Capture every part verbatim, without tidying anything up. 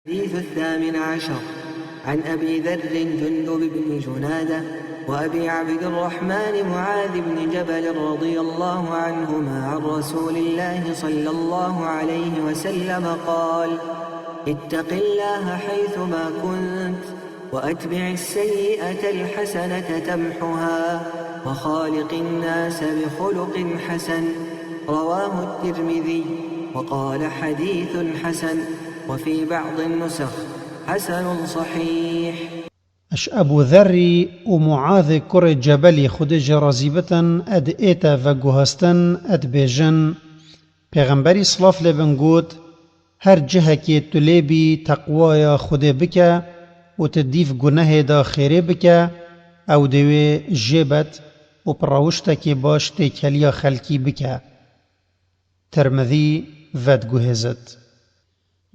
الحديث الثامن عشر. عن أبي ذر جندب بن جنادة وأبي عبد الرحمن معاذ بن جبل رضي الله عنهما عن رسول الله صلى الله عليه وسلم قال: اتق الله حيثما كنت، وأتبع السيئة الحسنة تمحها، وخالق الناس بخلق حسن. رواه الترمذي، وقال: حديث حسن، وفي بعض النسخ: حسن صحيح. Ji Ebû Zerrî û Muazê kurê Cebelî, Xwedê jê razî bitin, ed ête veguhastin, ed bêjin: Pêxemberî silav lê bin got, her cihekê tu lê bî teqwaya Xwedê bike û tu dîv gunehê de xêrê bike, ew dê wê jê bet û bi rewiştekê baş têkeliya xelkî bike. Tirmidî vediguhêzit.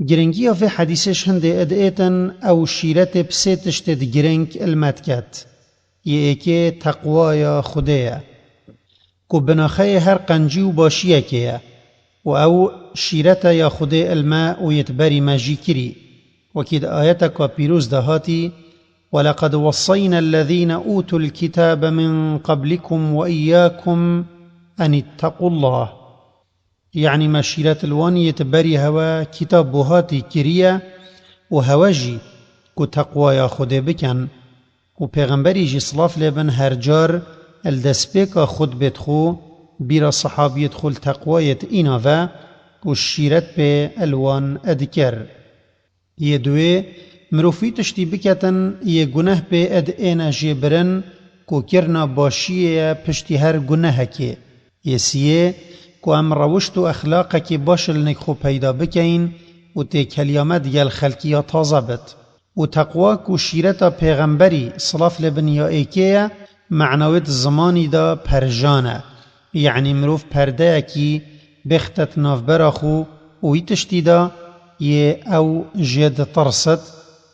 Giringiya vê hedîsê ji hindê id êtin ew şîretê bi sê tiştê di giring ilmet ket. Yê êkê teqwaya Xwedê ye, ku binaxeyê her qencî û başiyekê ye û ew şîrete ya Xwedê ilme û yê di berî me jî kirî. Wekî di ayeteka pîroz de hatî: ولقد وصينا الذين أوتوا الكتاب من قبلكم وإياكم أن اتقوا الله. Yanî me şîret li wan yê ti berî hewe kîtab bo hatî kiriye û hewe jî ku teqwaya Xwedê bikin. Û Pêxemberî jî silav lê bin her car li destpêka xutbê xwe bîra sehabiyê xwe li teqwayê îna ve û şîret pê li wan dikir. Yê duwê, mirov wî tiştî biketin, yê guneh pê ed êne jê birin, ku kirina başiyê ye piştî her gunehekê. Yê siyê, ku em rewişt û exlaqekê baş li nik xwe peyda bikeyin û têkeliya me digel xelkiya taze bit. Û teqwa ku şîreta pêxemberî, silav lê bin, ya êkê ye, mena wê di zimanî de perjan e. Yanî mirov perdeyekî bêxte di navbera xwe û wî tiştî de yê ew jê ditirsit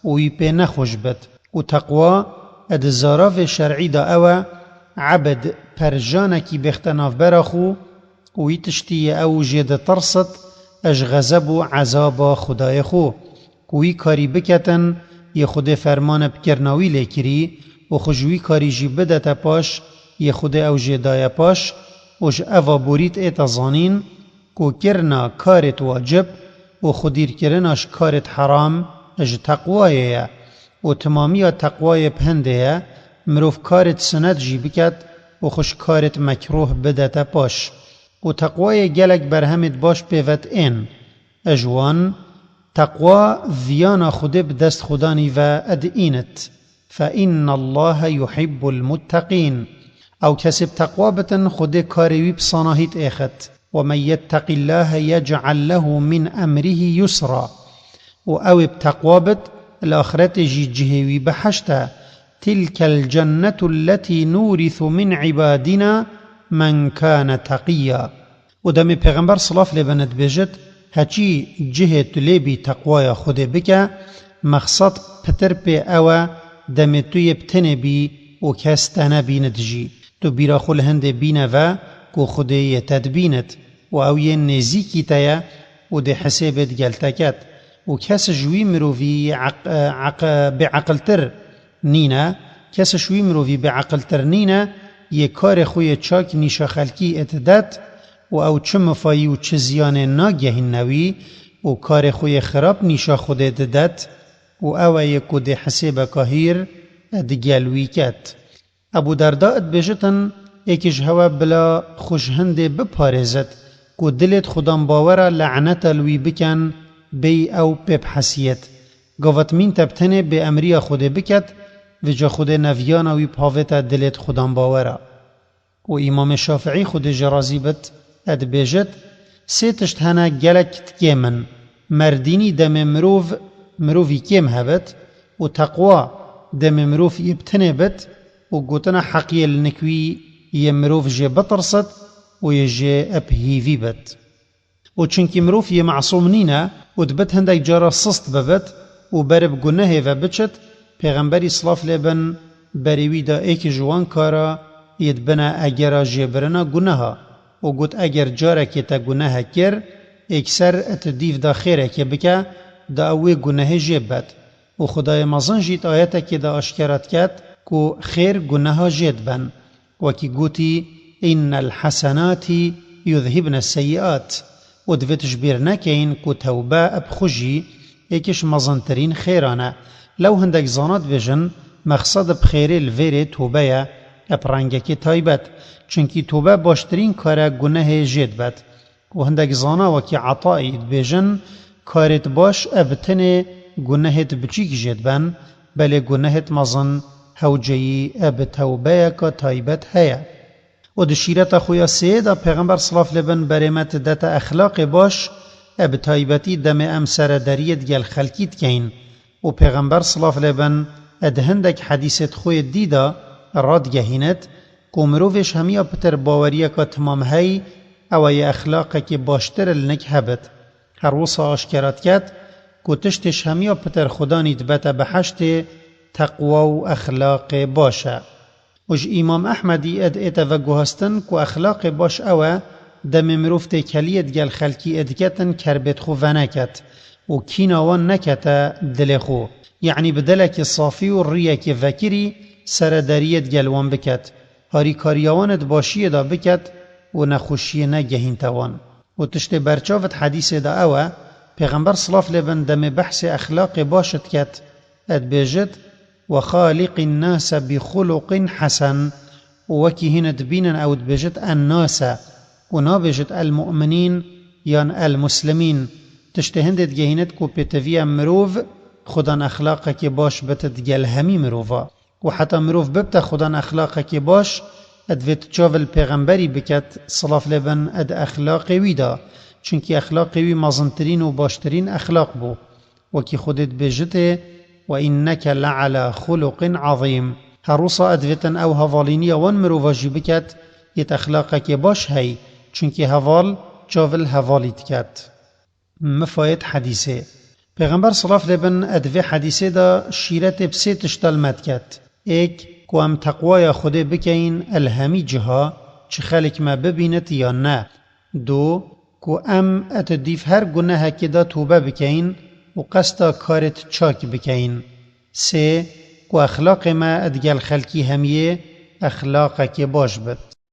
û wî pê nexweş bit. Û teqwa di zaravê şer'î de ew e, ebd perjanekî bêxte navbera xwe û wî tiştî yê ew jê ditirsit ji xezeb û ezaba Xwedayê xwe. Ku wî karî biketin, yê Xwedê fermane bi kirina wî lê kirî û xwe ji wî karî jî bidete paş, yê Xwedê ew jê daye paş û ji eva borî diête zanîn, ku kirina karêt wacib û xwedîrkirina ji karêt heram ji teqwayê ye û timamiya teqwayê bi hindê ye, mirov karêt sinet jî biket û xwe ji karêt mekrûh bidete paş. Û teqwayê gelek berhemêt baş pê ve diên. Ji wan, teqwa viyana Xwedê bi dest xwedanî ve diînit. فإن الله يحب المتقين. Ew kesê bi teqwa bitin, Xwedê karê wî bi sanahî diêxit. ومن يتق الله يجعل له من أمره يسرا. Û ew ê bi teqwa bit, li axiretê jî cihê wî behişt e. تلك الجنة التي نورث من عبادنا من كان تقيا. Û demê Pêxember silav lê bine dibêjit, heçî cihê tu lê bî teqwaya Xwedê bike, mexsad pitir pê ew e, demê tu yê bi tenê bî û kes te nebînit jî. Tu bîra xwe li hindê bîne ve ku Xwedê yê te dibînit û ew yê nêzîkî te ye û dê hesêbê digel te ket. Û kes ji wî mirovî eq-, eq-, bêeqiltir nîne, kes ji wî mirovî bêeqiltir nîne, yê karê xwe yê çak nîşa xelkî ê didet û ew çi mifayî û çi ziyanê nagehîne wî û karê xwe yê xirab nîşa Xwedê didet û ew e yê ku dê hesêbeka hîr digel wî ket. Ebû Derda dibêjitin, êkê ji hewe bila xwe ji hindê biparêzit, ku dilêt xudanbawera leneta li wî biken, bêyî ew pê bihesiyêt. Gava timîn te bi tenê bê emriya Xwedê biket, vêca Xwedê neviyana wî bavête dilêt xudanbawera. Û Îmamê Şafiî, Xwedê jê razî bit, dibêjit, sê tişt hene gelek dikêm in. Merdînî demê mirov, mirovî kêm hebit û teqwa demê mirov yê bi tenê bit û gotina heqiyê li nik wî yê mirov jê bitirsit û yê jê bi hîvî bit. Û çunkî mirov yê mesûm nîne û dibit hindek cara sist bibit û berê bi gunehê ve biçit, Pêxemberî silav lê bin berê wî da êkî ji wan kara yê dibine egera jêbirina guneha û got, eger carekê te gunehe kir, êkser tu dîv da xêrekê bike, da ew wê gunehê jê bibet. Û Xwedayê mezin jî di ayetekê de aşkera diket ku xêr guneha jê dibin. Wekî gotî, "Innel hasenatî yuzhibne seyyiat." Û divê tu ji bîr nekeyin ku tewbe bi xwe jî êkî ji mezintirîn xêran e. Lew hindek zana dibêjin, mexsed bi xêrê li vêrê tobe ye, bi rengekê taybet. Çunkî tobe baştirîn kar e gunehê jê dibet. Û hindek zana wekî Etaî dibêjin, karêt baş e bi tenê gunehêt biçîk jê dibin, belê gunehêt mezin hewceyî e bi tewbeyeka taybet heye. Û di şîreta xwe ya sêyê de Pêxember silav lê bin berê me didete exlaqê baş, e bi taybetî demê em serederiyê digel xelkî dikeyin. Û Pêxember silav lê bin e di hindek hedîsêt xwe yê dî de radigehînit ku mirovê ji hemiya pitir baweriyeka timam hey, ew e yê exlaqekî baştir li nik hebit. Her wisa aşkera diket ku tiştê ji hemiya pitir Xudanî dibete biheştê teqwa û exlaqê baş e. Û ji Îmam Ehmedî ed ête veguhastin ku exlaqê baş ew e, demê mirov têkeliyê digel xelkî êdiketin kerbêt xwe veneket û kîna wan nekete dilê xwe. Yanî bi dilekî safî û riyekê vekirî serederiyê digel wan biket, harîkariya wan di başiyê de biket û nexweşiyê negehînte wan. Û tiştê berçav di hedîsê de ew e, Pêxember silav lê bin demê behsê exlaqê baş diket, e dibêjit, "Ve xaliqin nase bi xuluqin hesen." Û wekî hîn dibînin ew dibêjit, "En nase." Û nabêjit, "El mu'minîn" yan "El muslimîn." Tiştê hindê digehînit ku pêtiviye mirov Xudan exlaqekê baş bit digel hemî mirova. Û heta mirov bibte Xudan exlaqekê baş, e divê tu çav li pêxemberî biket, silav lê bin, e di exlaqê wî de. Çunkî exlaqê wî mezintirîn û baştirîn exlaq bû. Wekî Xwedê dibêjitê, "Ve inneke le ala xuluqin azîm." Her wisa e divêtin ew hevalîniya wan mirova jî biket, yêt exlaqekê baş hey, çunkî heval çav li hevalî diket. Mifayet hedîsê. Pêxember silav lê bin e di vê hedîsê de şîretê bi sê tişta li me diket. Êk, ku em teqwaya Xwedê bikeyin el hemî ciha, çi xelk me bibînit yan ne. Du, ku em et dîv her gunehekê de tobe bikeyin û qesta karêt çak bikeyin. Sê, ku exlaqê me digel xelkî hemiyê exlaqekê baş bit.